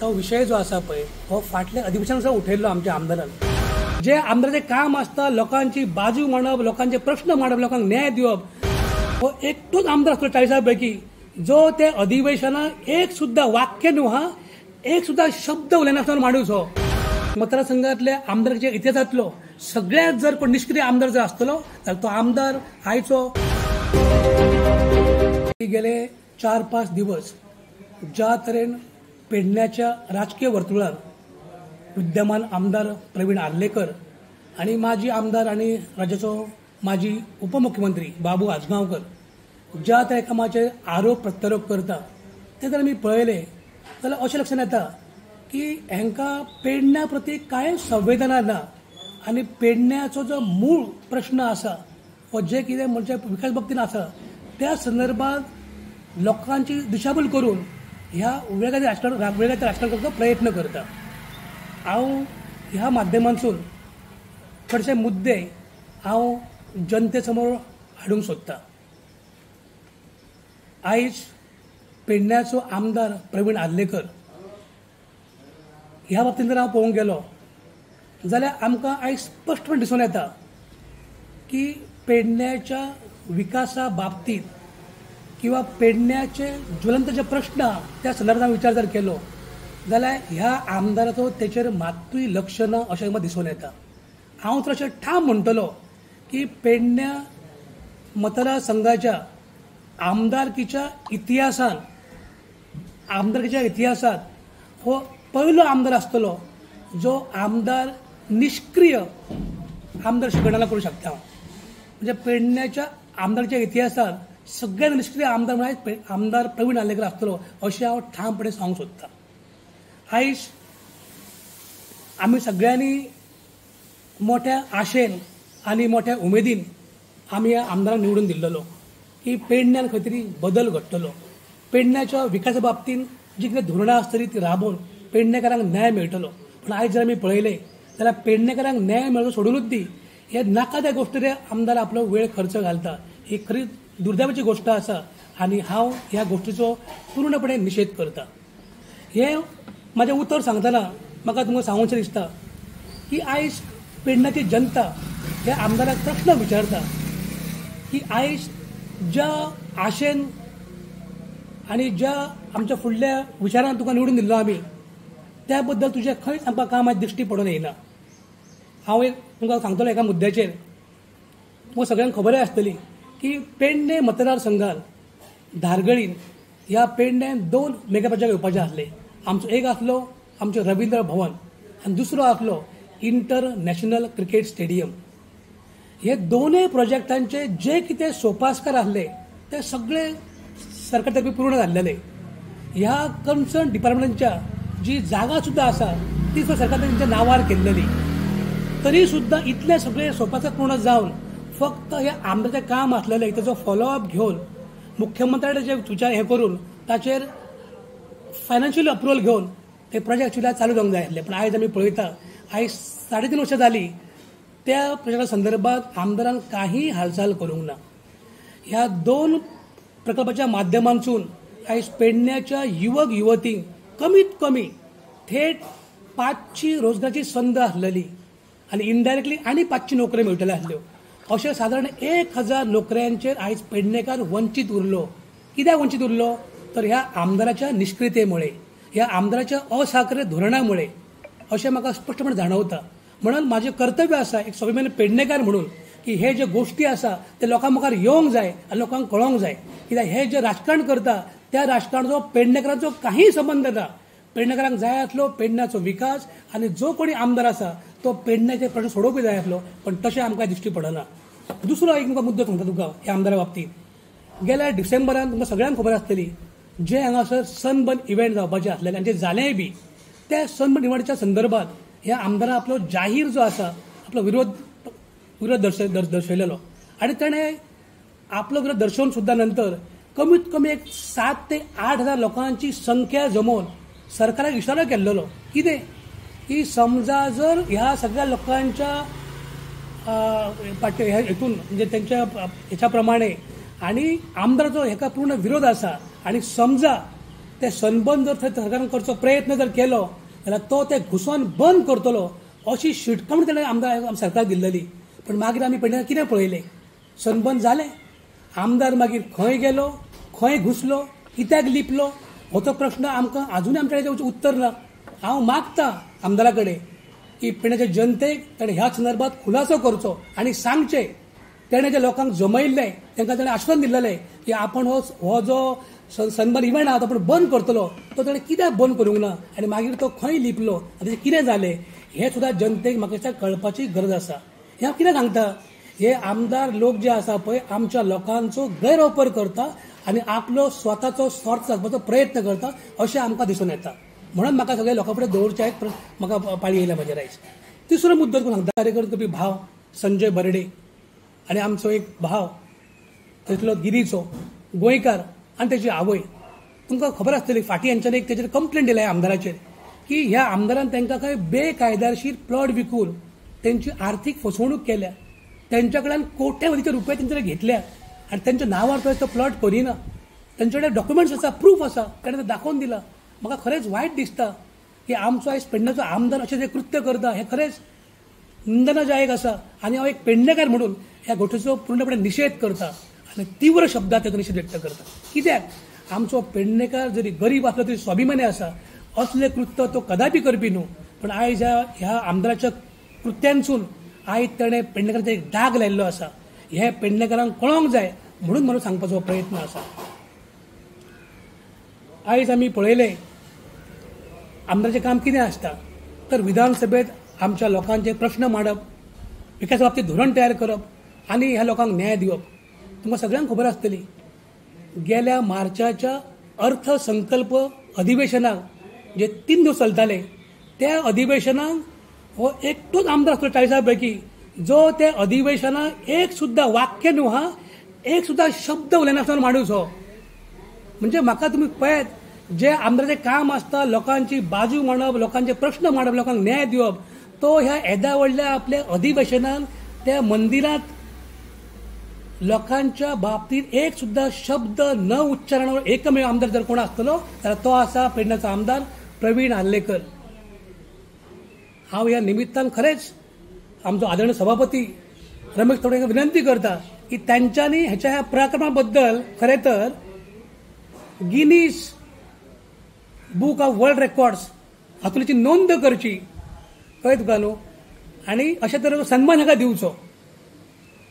तो विशय जो आसा पळय हो फाटल्या अधिवेशनाचो उठयल्लो आमच्या आमदारान. जे आमदाराचें काम आसता लोकांची बाजू मांडप, लोकांचे प्रश्न मांडप, लोकांक न्याय दिवप, हो एकटोच आमदार आसलो 40 पैकी जो ते अधिवेशनाक एक सुद्दां वाक्य न्हू हा, एक सुद्दां शब्द उलयनासतना माणूस हो. मतदारसंघातल्या आमदाराच्या इतिहासांतलो सगळ्यात जर कोण निष्क्रिय आमदार जर आसतलो जाल्यार तो आमदार आयचो. गेले 4-5 दिवस ज्या तरेन पेडण्याच्या राजकीय वर्तुळात विद्यमान आमदार प्रवीण आर्लेकर आणि माजी आमदार आणि राज्याचो माजी उपमुख्यमंत्री बाबू आजगांवकर ज्या त्या एकामाचे आरोप प्रत्यारोप करता ते जर आमी पळयले जाल्यार अशें लक्षांत येता की हांकां पेडण्या प्रती कांय संवेदना ना आनी पेडण्याचो जो मूळ प्रश्न आसा हो जे कितें म्हणजे विकास बाबतीन आसा त्या संदर्भात लोकांची दिशाभूल करून ह्या वेगळ्या राजकारण करपाचो प्रयत्न करता. हांव ह्या माध्यमांतसून चडशे मुद्दे हांव जनते समोर हाडूंक सोदता. आयज पेडण्याचो आमदार प्रवीण आर्लेकर ह्या बाबतींत जर हांव पळोवंक गेलो जाल्यार आमकां आयज स्पश्टपणे दिसून येता की पेडण्याच्या विकासा बाबतींत किंवा पेडण्याचे ज्वलंत जे प्रश्न त्या संदर्भात विचार जर केलो जाल्यार ह्या आमदाराचो तेचेर मात्तूय लक्ष ना अशें म्हाका दिसून येता. हांव तर अशें ठाम म्हणटलो की पेडण्या मतदारसंघाच्या आमदारकीच्या इतिहासांत हो पयलो आमदार आसतलो जो आमदार निष्क्रिय आमदार गणना करूं शकता. म्हणजे पेडण्याच्या आमदारच्या इतिहासांत सगळ्यात निष्क्रिय आमदार म्हळ्यार आमदार प्रवीण आर्लेकर आसतलो अशें हांव ठामपणे सांगूंक सोदता. आयज आमी सगळ्यांनी मोठ्या आशेन आनी मोठ्या उमेदीन आमी ह्या आमदाराक निवडून दिल्लो की पेडण्यान खंय तरी बदल घडटलो, पेडण्याच्या विकासा बाबतींत जी कितें धोरणां आसतली ती राबोवन पेडणेकारांक न्याय मेळटलो. पूण आयज जर आमी पळयलें जाल्यार पेडणेकारांक न्याय मेळचो सोडूनच दी हे नाका त्या गोश्टीर आमदार आपलो वेळ खर्च घालता. ही खरी दुर्दैवाची गोश्ट आसा आनी हांव ह्या गोश्टीचो पूर्णपणे निशेध करता. हें म्हाजें उतर सांगतना म्हाका तुमकां सांगूचें दिसता की आयज पेडण्याची जनता ह्या आमदाराक प्रश्न विचारता की आयज ज्या आशेन आनी ज्या आमच्या फुडल्या विचारान तुका निवडून दिल्लो आमी त्या बद्दल तुजें खंयच आमकां काम आयज दिश्टी पडून येयना. हांव एक तुमकां सांगतलो एका मुद्द्याचेर, तुमकां सगळ्यांक खबरय आसतली की पेडणे मतदारसंघात धारगळीन ह्या पेडण्यान 2 मेगा प्रोजेक्ट येवपाचे आसले. आमचो एक आसलो आमचें रवींद्र भवन आनी दुसरो आसलो इंटरनॅशनल क्रिकेट स्टेडियम. हे दोनूय प्रोजेक्टांचे जे कितें सोपासकार आसले ते सगळे सरकार तर्फे पूर्ण जाल्लेले. ह्या कन्सर्न डिपार्टमेंटाच्या जी जागा सुद्दां आसा ती सुद्दां सरकार तेंच्या नांवार केल्लेली. तरी सुद्दां इतले सगळे सोपासकार पूर्ण जावन फक्त हे आमदाराचें काम आसलेलें तेजो फॉलोअप घेवन मुख्यमंत्र्याचे विचार हे करून ताचेर फायनान्शियल अप्रुवल घेवन ते प्रोजेक्ट सुद्दां चालू जावंक जाय आसले. पूण आयज आमी पळयता आयज 3.5 वर्सां जाली त्या प्रोजेक्टा संदर्भात आमदारान काही हालचाल करूंक ना. ह्या 2 प्रकल्पाच्या माध्यमांतसून आयज पेडण्याच्या युवक युवतींक कमीत कमी थेट 500 रोजगाराची संद आसलेली आनी इनडायरेक्टली आनी 500 नोकऱ्यो मेळटल्यो आसल्यो. अशें सादारण 1000 नोकऱ्यांचेर आयज पेडणेकार वंचीत उरलो. कित्याक वंचीत उरलो तर ह्या आमदाराच्या निष्क्रियतेमुळे, ह्या आमदाराच्या असाक्रिय धोरणामुळे अशें म्हाका स्पश्टपणे जाणवता. म्हणून म्हाजें कर्तव्य आसा एक स्वाभिमानी पेडणेकार म्हणून की हे जे गोश्टी आसा ते लोकां मुखार येवंक जाय आनी लोकांक कळोंक जाय. कित्याक हे जे राजकारण करता त्या राजकारणाचो पेडणेकारांचो काही संबंद ना. पेडणेकारांक जाय आसलो पेडण्याचो विकास आनी जो कोणी आमदार आसा तो पेडण्याचे प्रश्न सोडोवपी जाय आसलो, पण तशें आमकां दिश्टी पडना. दुसरो एक तुमकां मुद्दो सांगता तुमकां ह्या आमदारा बाबतींत. गेल्या डिसेंबरान तुमकां सगळ्यांक खबर आसतली जे हांगासर सनबर्न इव्हेंट जावपाचे आसलेले आनी जे जालेय बी त्या सनबर्न इव्हेंटच्या संदर्भात ह्या आमदारान आपलो जाहीर जो आसा आपलो विरोध दर्शयलेलो आनी ताणें आपलो विरोध दर्शोवन सुद्दां नंतर कमीत कमी एक 7 ते 8 हजार लोकांची संख्या जमोवन सरकाराक इशारो केल्लो कितें की समजा जर ह्या सगळ्या लोकांच्या हेतून म्हणजे तेंच्या हेच्या प्रमाणे आनी आमदाराचो हेका पूर्ण विरोध आसा आनी समजा ते सनबर्न जर थंय सरकारान करचो प्रयत्न जर केलो जाल्यार तो ते घुसोन बंद करतलो अशी शिटकावणी ताणें आमदार सरकाराक दिल्ली. पण मागीर आमी पेडण्यां कितें पळयलें, सनबर्न जालें, आमदार मागीर खंय गेलो, खंय घुसलो, कित्याक लिपलो हो तो प्रश्न आमकां आजुनूय आमच्या कडेन उत्तर ना. हांव मागता आमदारा कडेन की पेडण्याच्या जनतेक ताणें ह्या संदर्भात खुलासो करचो आनी सांगचें तेणें जे लोकांक जमयल्लें तांकां ताणें आश्वासन दिल्लें की आपण हो जो सनबर्न इव्हेंट आहा तो आपण बंद करतलो, तो ताणें कित्याक बंद करूंक ना आनी मागीर तो खंय लिपलो आनी तेचें कितें जालें हें सुद्दां जनतेक म्हाका दिसता कळपाची गरज आसा. हें हांव कितें सांगता, हे आमदार लोक जे आसा पळय आमच्या लोकांचो गैरवापर करता आनी आपलो स्वताचो स्वार्थ सादपाचो प्रयत्न करता अशें आमकां दिसून येता. म्हणून म्हाका सगळ्या लोकां फुडें दवरचें एक म्हाका पाळी येयल्या म्हजेर आयज. तिसरो मुद्दो तुका सांगता, कार्यकर्ते करपी भाव संजय बर्डे आनी आमचो एक भाव थंयसलो गिरीचो गोंयकार आनी तेची आवय, तुमकां खबर आसतली फाटीं हेंच्यांनी एक तेचेर कंप्लेन दिल्या आमदाराचेर की ह्या आमदारान तांकां खंय बेकायदाशीर प्लॉट विकून तेंची आर्थीक फसवणूक केल्या, तेंच्या कडल्यान कोट्यावधीचे रुपये तेंच्यानी घेतल्या आनी तेंच्या नांवार तो प्लॉट करिना, तेंचे कडेन डॉक्युमेंट्स आसा, प्रूफ आसा, ताणें तें दाखोवन दिलां. म्हाका खरेंच वायट दिसता की आमचो आयज पेडण्याचो आमदार अशें जें कृत्य करता हें खरेंच निंदनादायक आसा आनी हांव एक पेडणेकार म्हणून ह्या गोष्टीचो पूर्णपणे निशेध करता आनी तीव्र शब्दांत ताचो निशेध व्यक्त करता. कित्याक आमचो पेडणेकार जरी गरीब आसलो तरी स्वाभिमानी आसा, असलें कृत्य तो कदापी करपी न्हू. पण आयज ह्या आमदाराच्या कृत्यांसून आयज ताणें पेडणेकाराचेर एक दाग लायिल्लो आसा, हें पेडणेकारांक कळोंक जाय म्हणून म्हणून सांगपाचो प्रयत्न आसा. आयज आमी पळयलें आमदाराचें काम कितें आसता तर विधानसभेत आमच्या लोकांचे प्रश्न मांडप, विकासा बाबतीत धोरण तयार करप आनी ह्या लोकांक न्याय दिवप. तुमकां सगळ्यांक खबर आसतली गेल्या मार्चाच्या अर्थसंकल्प अधिवेशनाक जे 3 दिवस चलताले त्या अधिवेशनाक हो एकटोच आमदार आसलो 40 पैकी जो त्या अधिवेशनाक एक सुद्दां वाक्य न्हू हा, एक सुद्दां शब्द उलयनासतना माणूस हो. म्हणजे म्हाका तुमी पळयात जे आमदाराचें काम आसता लोकांची बाजू मांडप, लोकांचे प्रश्न मांडप, लोकांक न्याय दिवप, तो ह्या येदा व्हडल्या आपल्या अधिवेशनान त्या मंदिरांत लोकांच्या बाबतीत एक सुद्दां शब्द न उच्चारणावर एकमेव आमदार जर कोण आसतलो जाल्यार तो आसा पेडण्याचो आमदार प्रवीण आर्लेकर. हांव ह्या निमित्तान खरेंच आमचो आदरणीय सभापती रमेश तवडे विनंती करता की तांच्यांनी ह्याच्या ह्या पराक्रमा बद्दल खरें तर Guinness book of world records हातूंतली नोंद करची, कळ्ळें तुका न्हू, आनी अशे तरेचो सन्मान हाका दिवचो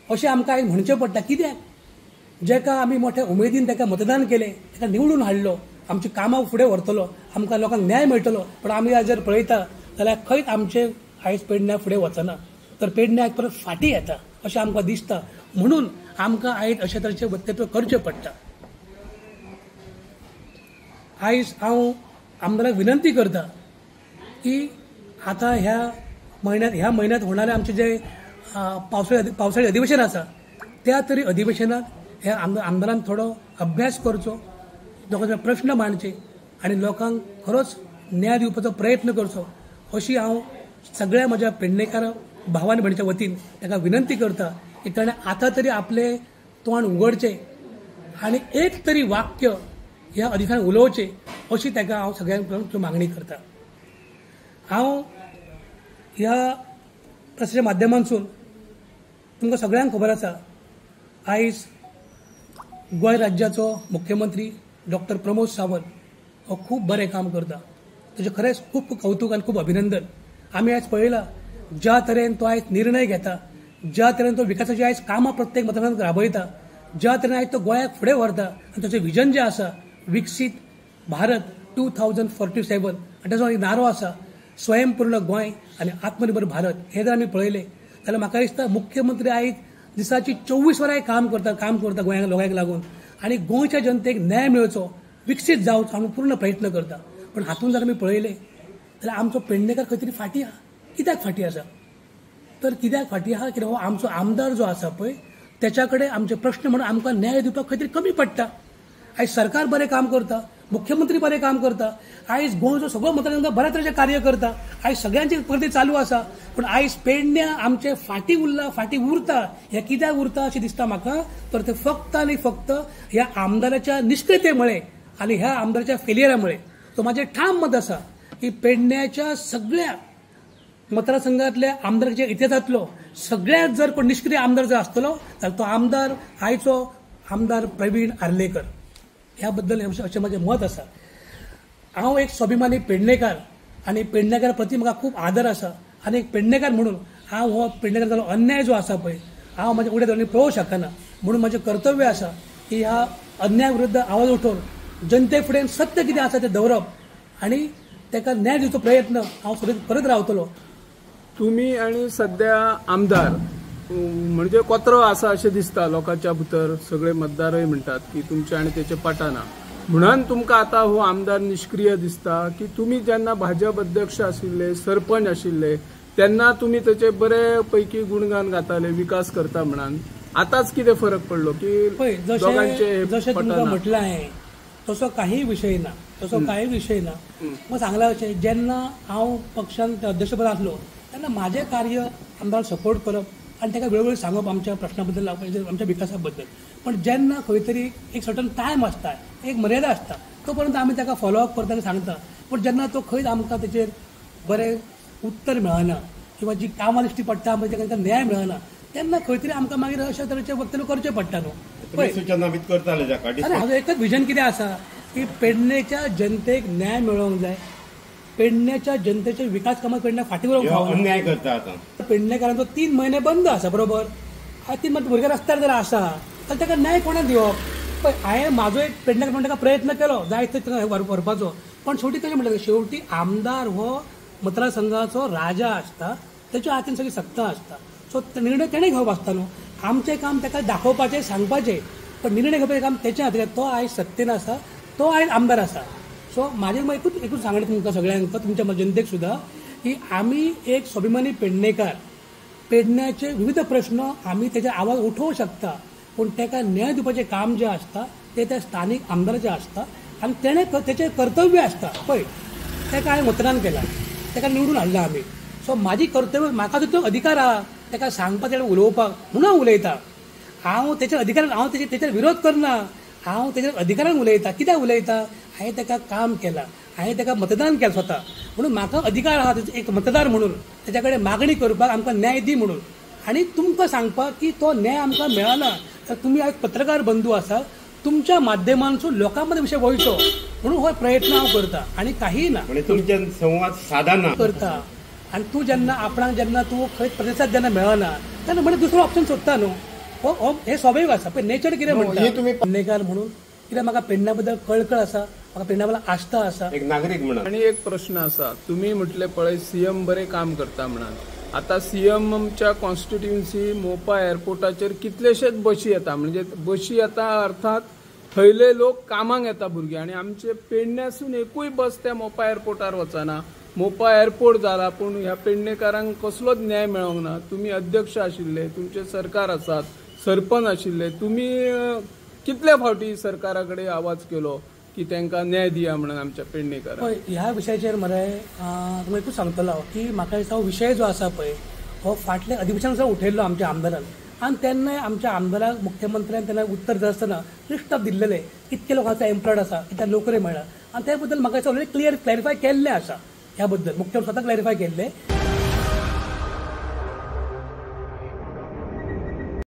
अशें आमकां आयज म्हणचें पडटा. कित्याक जेका आमी मोठ्या उमेदीन ताका मतदान केलें, ताका निवडून हाडलो, आमची कामां फुडें व्हरतलो, आमकां लोकांक न्याय मेळटलो, पण आमी आज जर पळयता जाल्यार खंयच आमचें आयज पेडण्यां फुडें वचना तर पेडण्यां आयज परत फाटीं येता अशें आमकां दिसता. म्हणून आमकां आयज अशे तरेचें वक्तव्य करचें पडटा. आयज हांव आमदाराक विनंती करता की आतां ह्या म्हयन्यांत होणारें आमचें जें पावसाळी अधिवेशन आसा त्या तरी अधिवेशनात ह्या आमदारान थोडो अभ्यास करचो, लोकांचे प्रश्न मांडचे आनी लोकांक खरोच न्याय दिवपाचो प्रयत्न करचो अशी हांव सगळ्या म्हज्या पेडणेकार भावा आनी भयणीच्या वतीन ताका विनंती करता की ताणें आतां तरी आपलें तोंड उगडचें आनी एक तरी वाक्य ह्या अधिवेशनात उलोवचें अशी ताका हांव सगळ्यांक मागणी करता. हांव ह्या प्रसाच्या माध्यमांतसून तुमकां सगळ्यांक खबर आसा आयज गोंय राज्याचो मुख्यमंत्री डॉक्टर प्रमोद सावंत हो खूब बरें काम करता, ताचें खरेंच खूब कौतूक आनी खूब अभिनंदन. आमी आयज पळयलां ज्या तरेन तो आयज निर्णय घेता, ज्या तरेन तो विकासाची आयज कामां प्रत्येक मतदारांक राबयता, ज्या तरेन आयज तो गोंयाक फुडें व्हरता आनी ताचें विजन जें आसा विकसीत भारत 2047 आनी ताचो एक नारो आसा स्वयंपूर्ण गोंय आनी आत्मनिर्भर भारत, हें जर आमी पळयलें जाल्यार म्हाका दिसता मुख्यमंत्री आयज दिसाची 24 वरां काम करता गोंयांक लोकांक लागून आनी गोंयच्या जनतेक न्याय मेळचो, विकसीत जावचो म्हणून पूर्ण प्रयत्न करता. पण हातूंत जर आमी पळयलें जाल्यार आमचो पेडणेकार खंय तरी फाटीं आहा. कित्याक फाटीं आसा तर कित्याक फाटीं आहा कित्याक हो आमचो आमदार जो आसा पळय त्याच्या कडेन आमचे प्रश्न म्हणून आमकां न्याय दिवपाक खंय तरी कमी पडटा. आयज सरकार बरें काम करता, मुख्यमंत्री बरें काम करता, आयज गोंयचो सगळो मतदारसंघ बऱ्या तरेचें कार्य करता, आयज सगळ्यांची प्रगती चालू आसा, पूण आयज पेडण्यां आमचे फाटीं उरला, फाटीं उरता. हें कित्याक उरता अशें दिसता म्हाका तर ते फक्त आनी फक्त ह्या आमदाराच्या निश्क्रियतेमुळे आनी ह्या आमदाराच्या फेलियरामुळे तो म्हाजें ठाम मत आसा की पेडण्याच्या सगळ्या मतदारसंघातल्या आमदाराच्या इतिहासांतलो सगळ्यात जर कोण निष्क्रिय आमदार जर आसतलो जाल्यार तो आमदार आयचो आमदार प्रवीण आर्लेकर. ह्या बद्दल अशें म्हाजें मत आसा. हांव एक स्वाभिमानी पेडणेकार आनी पेडणेकार प्रती म्हाका खूब आदर आसा आनी एक पेडणेकार म्हणून हांव हो पेडणेकार जालो अन्याय जो आसा पळय हांव म्हाज्या उड्या दोळ्यांनी पळोवंक शकना. म्हणून म्हाजें कर्तव्य आसा की ह्या अन्याय विरुद्ध आवाज उठोवन जनते फुडें सत्य कितें आसा तें दवरप आनी ताका न्याय दिवचो प्रयत्न हांव करत रावतलो. तुमी आनी सध्या आमदार म्हणजे कोत्रो आसा अशें दिसता लोकांच्या भितर, सगळे मतदारय म्हणटात की तुमचे आनी तेचे पटाना, म्हणून तुमकां आतां हो आमदार निष्क्रिय दिसता की तुमी जेन्ना भाजप अध्यक्ष आशिल्ले, सरपंच आशिल्ले तेन्ना तुमी तेचे बरे पैकी गुणगान गाताले, विकास करता म्हणून, आतांच कितें फरक पडलो की दोगांचे जशें तुमकां म्हटलां हांवें तसो काही विशय ना, तसो कांय विशय ना. मग सांगला अशें जेन्ना हांव पक्षान अध्यक्षपद आसलो तेन्ना म्हाजें कार्य आमदार सपोर्ट करप आनी ताका वेळोवेळी सांगप आमच्या प्रश्ना बद्दल, आमच्या विकासा बद्दल. पण जेन्ना खंय तरी एक सर्टन टायम आसता, एक मर्यादा आसता, तो पर्यंत आमी ताका फॉलोअप करता आनी सांगता. पूण जेन्ना तो खंयच आमकां तेचेर बरें उत्तर मेळना किंवा जी कामां दिश्टी पडटा आमकां तांकां न्याय मेळना तेन्ना खंय तरी आमकां मागीर अशा तरेचें वक्तव्य करचें पडटा न्हू. आनी हाजो एकच विजन कितें आसा की पेडणेच्या जनतेक न्याय मेळोवंक जाय, पेडण्याच्या जनतेचे विकास कामां पेडण्या फाटीं उरोवंक फावना. अन्याय करता आतां पेडणेकारांचो 3 म्हयने बंद आसा, बरोबर. आतां 3 म्हयने भुरगे रस्त्यार जर आसा जाल्यार ताका न्याय कोणा दिवप? पळय हांवें म्हाजो एक पेडणेकार म्हणून ताका प्रयत्न केलो जाय थंय व्हरपाचो, पण शेवटी कशें म्हणटा शेवटी आमदार हो मतदारसंघाचो राजा आसता, तेच्या हातीन सगळी सत्ता आसता. सो निर्णय तेणें घेवप आसता न्हू. आमचें काम ताका दाखोवपाचें, सांगपाचें, पण निर्णय घेवपाचें काम तेच्या हातीन. तो आयज सत्तेन आसा, तो आयज आमदार आसा. सो म्हाजें एकूच एकूच सांगणें तुमकां सगळ्यांक, तुमच्या जनतेक सुद्दां, की आमी एक स्वाभिमानी पेडणेकार, पेडण्याचे विविध प्रश्न आमी तेजेर आवाज उठोवंक शकता, पूण ताका न्याय दिवपाचें काम जें आसता तें त्या स्थानीक आमदाराचें आसता आनी तेणें तेचें कर्तव्य आसता. पळय ताका हांवें मतदान केलां, ताका निवडून हाडला आमी. सो म्हाजी कर्तव्य, म्हाका तितलो अधिकार आहा ताका सांगपाक, तेणें उलोवपाक, म्हणून हांव उलयता. हांव तेच्या अधिकारान, हांव तेचेर विरोध करना, हांव तेच्या अधिकारान उलयता. कित्याक उलयता? हांवें ताका काम केलां, हांवें ताका मतदान केलां स्वता, म्हणून म्हाका अधिकार आहा एक मतदार म्हणून तेच्या कडेन मागणी करपाक, आमकां न्याय दी म्हणून. आनी तुमकां सांगपाक की तो न्याय आमकां मेळना तर तुमी आयज पत्रकार बंधू आसा, तुमच्या माध्यमांतसून लोकां मदें विशय वयचो म्हणून हो प्रयत्न हांव करता आनी काही ना. तुमच्या संवाद साधना करता आनी तूं जेन्ना आपणाक जेन्ना तूं खंय प्रतिसाद जेन्ना मेळना तेन्ना म्हणजे दुसरो ऑप्शन सोदता न्हू. हो हें स्वाभावीक आसा. पळय नेचर कितें म्हणटा, तुमी पेडणेकार म्हणून कित्याक म्हाका पेडण्या बद्दल कळकळ आसा, म्हाका पेडण्या बद्दल आस्था आसा, एक नागरीक म्हणून. आनी एक प्रश्न आसा, तुमी म्हटलें पळय सीएम बरें काम करता म्हणून, आतां सीएमच्या कॉन्स्टिट्युन्सी मोपा एअरपोर्टाचेर कितलेशेच बशी येता, म्हणजे बशी येता अर्थात थंयले लोक कामाक येता भुरगे, आनी आमचे पेडण्यासून एकूय बस त्या मोपा एअरपोर्टार वचना. मोपा एअरपोर्ट जाला पूण ह्या पेडणेकारांक कसलोच न्याय मेळोंक ना. तुमी अध्यक्ष आशिल्ले, तुमचे सरकार आसात, सरपंच आशिल्ले, तुमी कितले फावटी सरकारा कडेन आवाज केलो की तांकां न्याय दिया म्हणून आमच्या पेडणेकारांक? पळय ह्या विशयाचेर मरे तुमकां एकूच सांगतलो हांव की म्हाका दिसता हो विशय जो आसा पळय हो फाटल्या अधिवेशनान सुद्दां उठयल्लो आमच्या आमदारान, आनी तेन्नाय आमच्या आमदाराक मुख्यमंत्र्यान तेन्ना उत्तर दिता आसतना लिस्ट ऑफ दिल्लेलें कितके लोकांचो एम्प्लॉयड आसा, कितल्या नोकऱ्यो मेळ्ळा, आनी त्या बद्दल म्हाका दिसता ऑलरेडी क्लियर क्लॅरिफाय केल्लें आसा. ह्या बद्दल मुख्यमंत्री स्वता क्लॅरिफाय केल्लें.